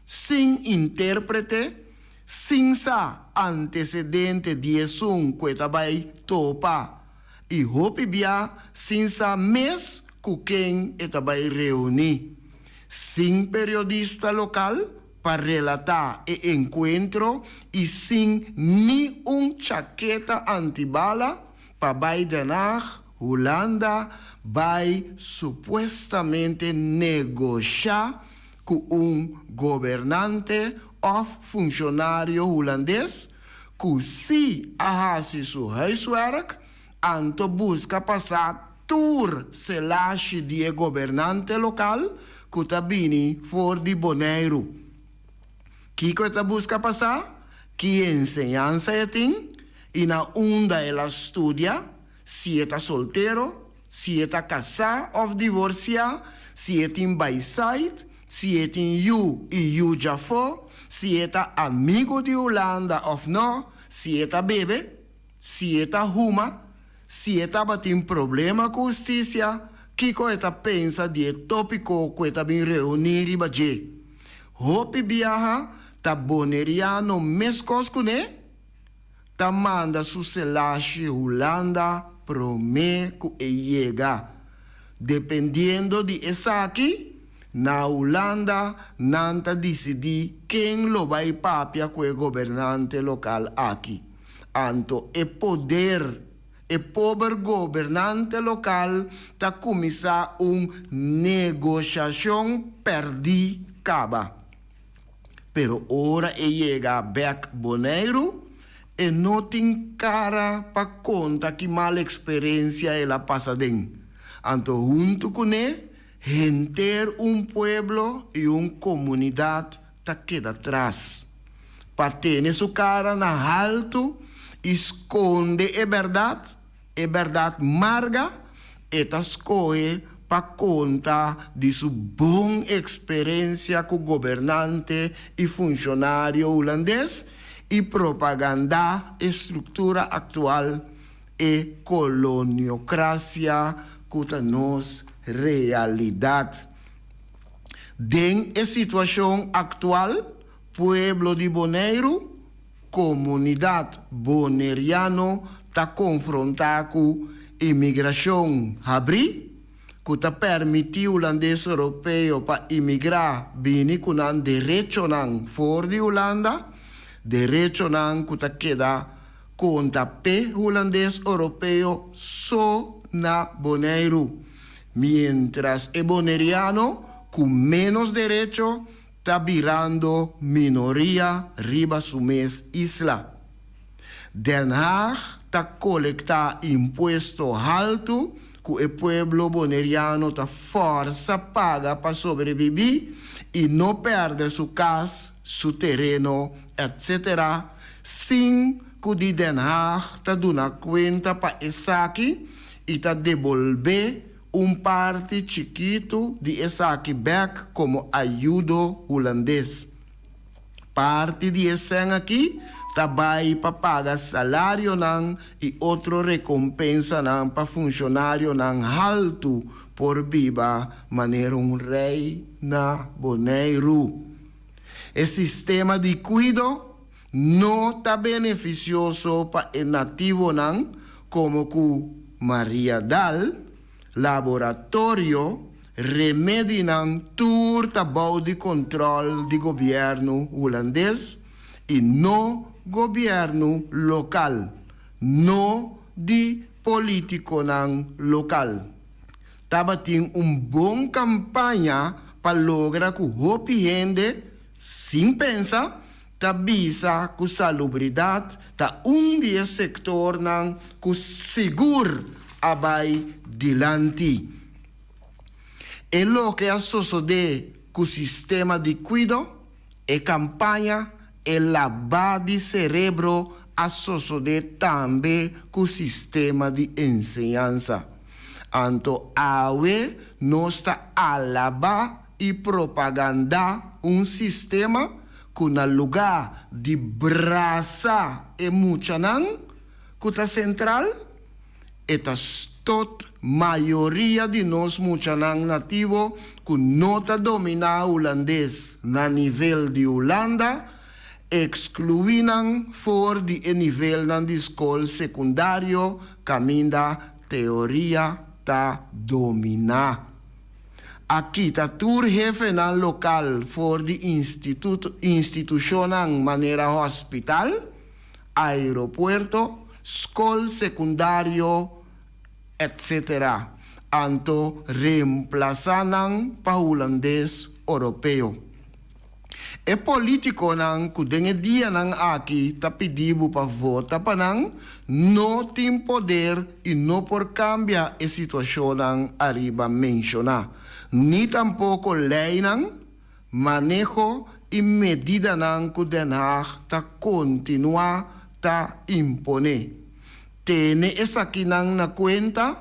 sin intérprete, sin sa antesedente di esun ku e ta bai topa i hopi bia sin sa mes ku ken e ta bai reuní, sin periodista lokal pa relatá e enkuentro i sin ni un chaketa antibala pa bai Den Haag, Hulanda, bai supuestamente negoshá ku un gobernante òf funshonario hulandes ku sí a hasi su huiswerk, anto buska pa sa tur selashi di e gobernante lokal ku ta bini for di Boneiru. Kiko e ta buska pa sa? Ki enseñansa e tin i na unda el a studia, si e ta soltero, si e ta kasá òf divorsiá, si e tin baisait, si e tin yu i yu djafó, si e ta amigu di Hulanda òf nò, si e ta bebe, si e ta huma, si e tabatin problema ku hustisia, kiko e ta pensa di e tópiko ku e ta bin reuní riba dje. Hopi biaha ta boneriano meskos kuné ta manda su selashi Hulanda promé ku e yega. Dependiendo di esaki, na Hulanda nan ta disidí ken lo bai papia ku e gobernante lokal aki. Anto e poder, e pober gobernante lokal ta kuminsá un negoshashon pèrdí kaba. Pero ora e yega bèk Boneiru, e no tin kara pa konta ki mal eksperensia el a pasa den. Anto huntu kuné, henter un pueblo i un komunidat ta keda tras. Pa tene su kara na haltu i skonde e bèrdat, e bèrdat marga, e ta skohe pa konta di su bon eksperensia ku gobernante i funshonario hulandes i propagandá e struktura aktual, e koloniokrasia ku ta nos realidat. Den e situashon aktual, pueblo di Boneiru, komunidat boneriano ta konfrontá ku imigrashon habrí, ku ta pèrmití hulandes europeo pa imigrá bini ku nan derechonan for di Hulanda, derechonan ku ta keda konta p'e hulandes europeo so na Boneiru, miéntras e boneriano ku ménos derecho ta birando minoria riba su mes isla. Den Haag ta kolektá impuesto haltu ku e pueblo boneriano ta fòrsa paga pa sobrebibí i no pèrdè su kas, su tereno, etc. Sin ku di Den Haag ta duna kuenta pa esaki i ta debolbé. un parti chikitu di esaki bèk komo ayudo hulandes. Parti di e sèn akí ta bai pa paga salarionan i otro rekompensanan pa funshonarionan haltu por biba manera un rei na Boneiru. E sistema di kuido no ta benefisioso pa e nativonan komo ku Mariadal, laboratorio, remedinan tur ta bou di kontròl di gobièrnu hulandes i no gobièrnu lokal, no di polítikonan lokal. Tabatin un bon kampaña pa logra ku hopi hende, sin pensa, ta bisa ku salubridat ta un di e sektornan ku sigur a bai dilanti. E loke a sosodé ku sistema di kuido, e kampaña, e labá di serebro a sosodé tambe ku sistema di enseñansa. Anto awe nos ta alabá i propagandá un sistema ku na lugá di brasa e muchanan ku ta sentral, e ta stot mayoria di nos muchanan nativo ku no ta dominá hulandes na nivel di Hulanda, ekskluí nan for di e nivelnan di skol sekundario kaminda teoria ta dominá. A kita tur hefenan lokal for di institushonnan manera hospital, aeropuerto, skol sekundario, etc. Anto reemplasá nan pa hulandes oropeo. E politiconan cu den e dianan aki ta pidi bo pa vota pa nan, no tin poder y no por cambia e situacionnan ariba menciona, ni tampoco leynan, maneho y medidanan cu Den Haag ta continua ta impone. Tene esakinan na cuenta.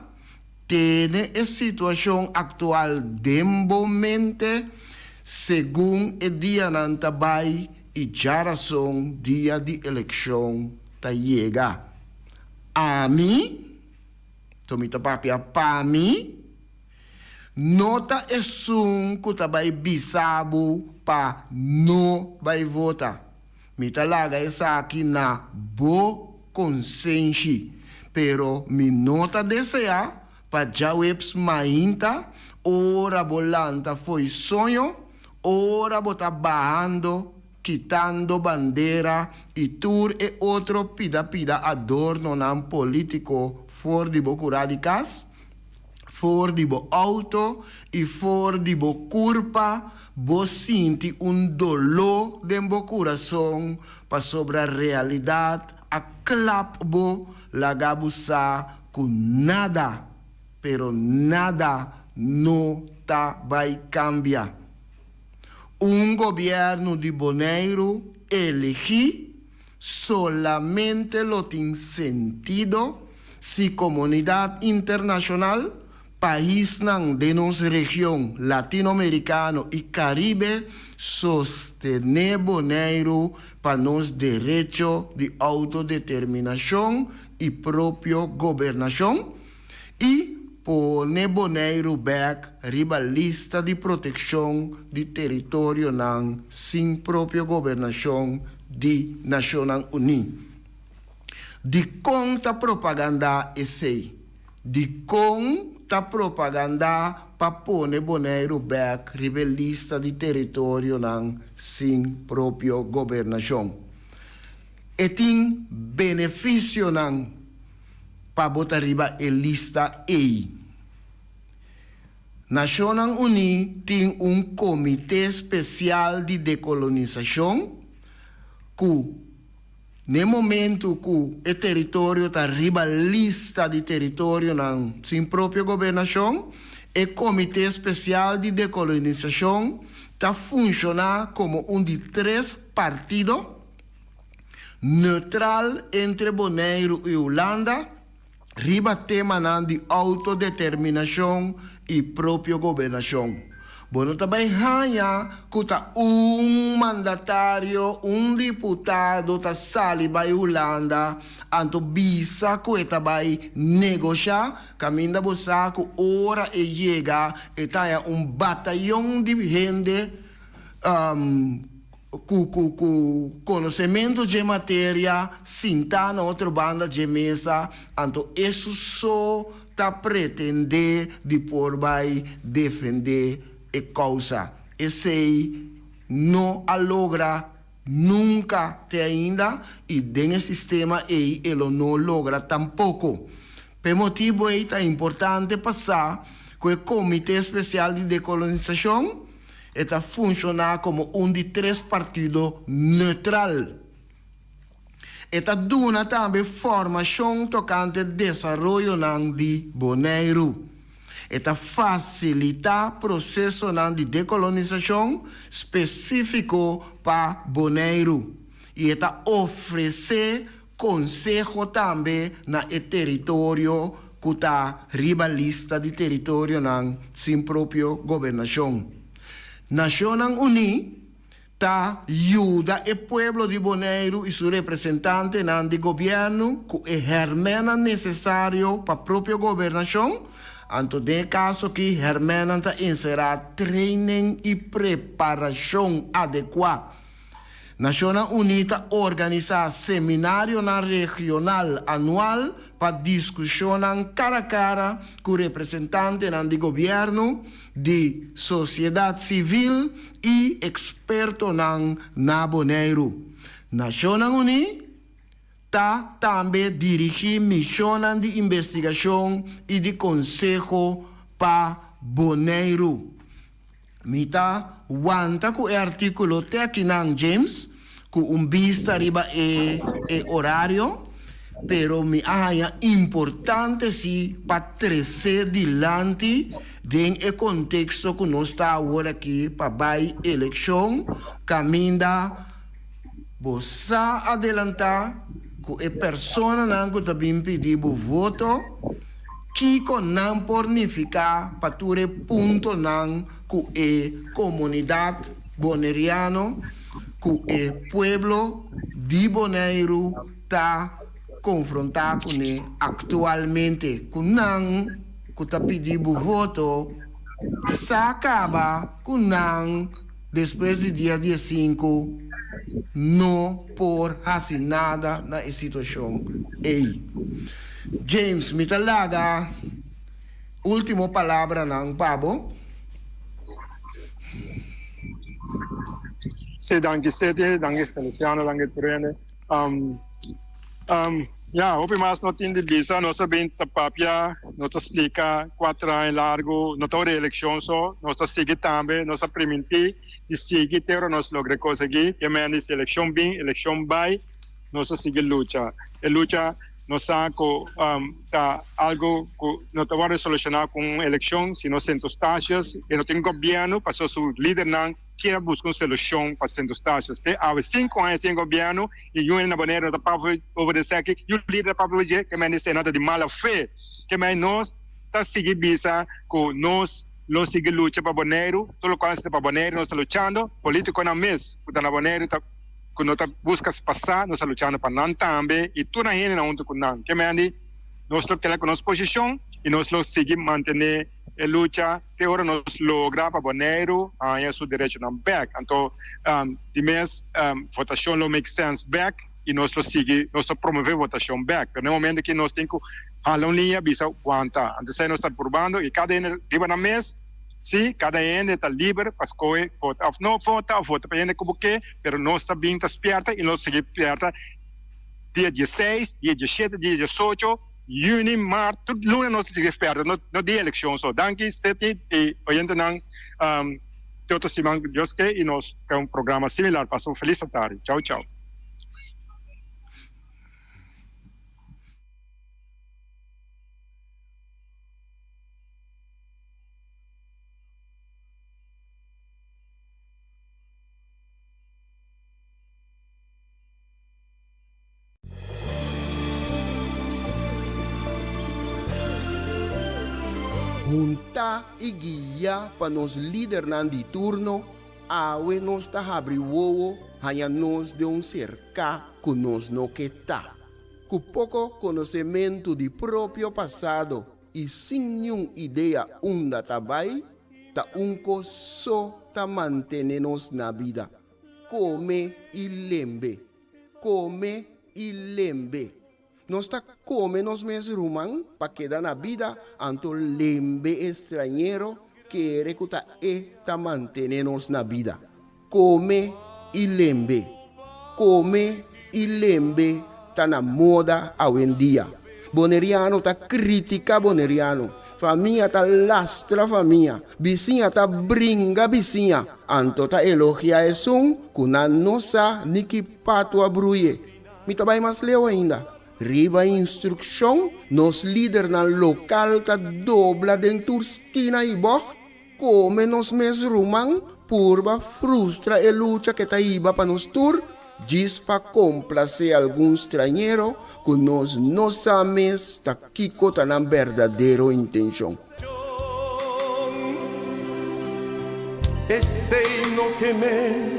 Tene e situashon aktual den bo mente segun e dianan ta bai i djarason dia di elekshon ta yega. Ami, to mi ta papia pa mi, no ta esun ku ta bai bisa bo pa no bai vota. Mi ta laga esaki na bo konsenshi, pero mi no ta deseá pa djaweps mainta ora bo lanta fo'i soño, ora bo ta bahando, kitando bandera i tur e otro pida-pida adornonan polítiko for di bo kurá di kas, For di bo auto i for di bo kurpa bo sinti un doló den bo kurason pasobra realidat a klap bo laga bo sa ku nada, pero nada no ta bai kambia. Un gobièrnu di Boneiru eligí solamente lo tin sentido si komunidat internashonal, paisnan den nos region Latinoamerikano i Karibe sostené Boneiru pa nos derecho di outodeterminashon i propio gobernashon i pone Boneiru bèk riba lista di protekshon di teritorionan sin propio gobernashon di Nashonnan Uní. Dikon ta propagandá esei? Dikon ta propagandá pa pone Boneiru bèk riba e lista di teritorionan sin propio gobernashon? E tin benefisionan pa bo ta riba e lista ei. Nashonnan Uní tin un komité spesial di dekolonisashon ku N'e momentu ku e teritorio ta riba lista di teritorionan sin propio gobernashon, e Komité Spesial di Dekolonisashon ta funshoná komo un di tres partido neutral entre Boneiru i Hulanda. riba temanan di outodeterminashon i propio gobernashon. Bo no ta bai haña ku ta un mandatario, un diputado ta sali bai Hulanda anto bisa ku e ta bai negoshá, kaminda bo sa ku ora e yega e ta haña un batayon di hende Ku ku ku konosementu dje materia sintá na otro banda dje mesa, anto esu so ta pretendé di por bai defendé e kousa. Esei no a logra nunka te ainda i den e sistema ei e lo no logra tampoko. P'e motibu ei ta importante pa sa ku e Komité Spesial di Dekolonisashon E ta funshoná komo un di tres partido neutral. E ta duna tambe formashon tokante desaroyonan di Boneiru. E ta fasilitá prosesonan di dekolonisashon spesífiko pa Boneiru i e ta ofresé konseho tambe na e teritorio ku ta riba lista di teritorionan sin propio gobernashon. Nashonnan Uní ta yuda e pueblo di Boneiru i su representantenan di gobièrnu ku e hèrmènnan nesesario pa propio gobernashon, anto den e kaso akí hèrmènnan ta enserá treinen i preparashon adekuá. Nashonnan Uní ta organisá seminarionan regional anual pa diskushonnan kara kara ku representantenan di gobièrnu, di sosiedat sivil i ekspertonan na Boneiru. Nashonnan Uní ta tambe dirigí mishonnan di investigashon i di konseho pa Boneiru. Mi ta wanta ku e artíkulo te akinan, James, ku un bista riba e e orario, pero mi a haña importante si pa tres'é dilanti den e konteksto ku nos ta awor aki pa bai elekshon kaminda bo sa adelantá ku e personanan ku ta bin pidi bo voto, Kiko nan por nifiká pa tur e puntonan ku e komunidat boneriano, ku e pueblo di Boneiru ta konfrontá kuné aktualmente? Ku nan ku ta pidi bo voto sa kaba ku nan despues di dia diesinku no por hasi nada na e situashon ei. James, mi ta laga ultimo palabranan pa bo. Sí, danki Seti, danki Feliciano, danki tur hende. Ya, hopi mas no tin di bisa. Nos a bin ta papia, nos ta splika kuater aña largu, no ta ora elekshon so, nos ta sigui tambe, nos a primintí di sigui te ora nos logra e kos aki. Ke men di si elekshon bin, elekshon bai, nos ta sigui lucha. E lucha nos sa ku ta algu ku no ta wòrdu solushoná ku un elekshon, sino Sint Eustatius e no tin gobièrnu pasobra su lidernan Kier a buska un solushon pa Sint Eustatius. Te awe sinku aña sin gobièrnu i yu hende na Boneiru no ta papia over di esaki. Yu lider ta papia over dje ke men di esei no ta di mala fe. Ke men nos ta sigui bisa ku nos lo sigui lucha pa Boneiru. Tur lokual nos ta pa Boneiru nos ta luchando. Politikonan mes ku ta na Boneiru ta ku no ta buska pasa nos ta luchando pa nan tambe i tur nan hendenan huntu ku nan. Ke men di nos lo keda ku nos posishon i nos lo sigui mantené e lucha. Te ora nos logra pa Boneiru haña su derechonan bek. Anto di mes votashon lo make sense bek i nos lo sigui, nos lo promove votashon bek. Pero na e momento aki nos tin ku hala un liña bisa wanta. Anto esei nos ta purbando i kada hende riba nan mes, si, kada hende ta liber pa skohe vota òf no vota òf vota pa hende ku bo ke, pero nos ta bin ta spièrta i nos sigui spièrta dia dieseis, dia dieshete, dia diesocho. Juni, maart, tur luna nos ta sigui spera, no no di eleccion so. Danki Seti y oyentenan, te otro siman cu Dios ke y nos ta un programa similar. Pasa un feliz atardi. Chao chao. Huntá i guiá pa nos lidernan di turno, awe nos ta habri wowo haña nos den un serká ku nos no ke ta. Ku poko konosementu di propio pasado i sin niun idea unda ta bai, ta un kos so ta mantené nos na bida, kome i lembe, kome i lembe. Nos ta kome nos mes ruman pa keda na bida, anto lembe e strañero kere ku ta e ta mantené nos na bida. Kome i lembe. Kome i lembe ta na moda awendia. Boneriano ta kritika boneriano, famia ta lastra famia, bisiña ta bringa bisiña, anto ta elogia esun ku nan no sa ni ki patu a bruye. Mi ta bai mas leu ainda. Riba instrukshon, nos lidernan lokal ta dobla den tur skina i bògt, kome nos mes ruman, purba frustra e lucha ke ta hiba pa nos tur, djis pa komplasé algun strañero ku nos no sa mes ta kiko ta nan berdadero intenshon. Esei no ke men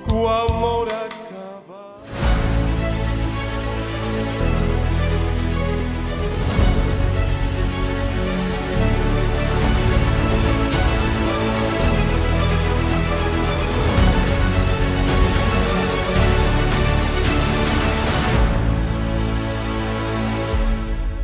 ku amor a.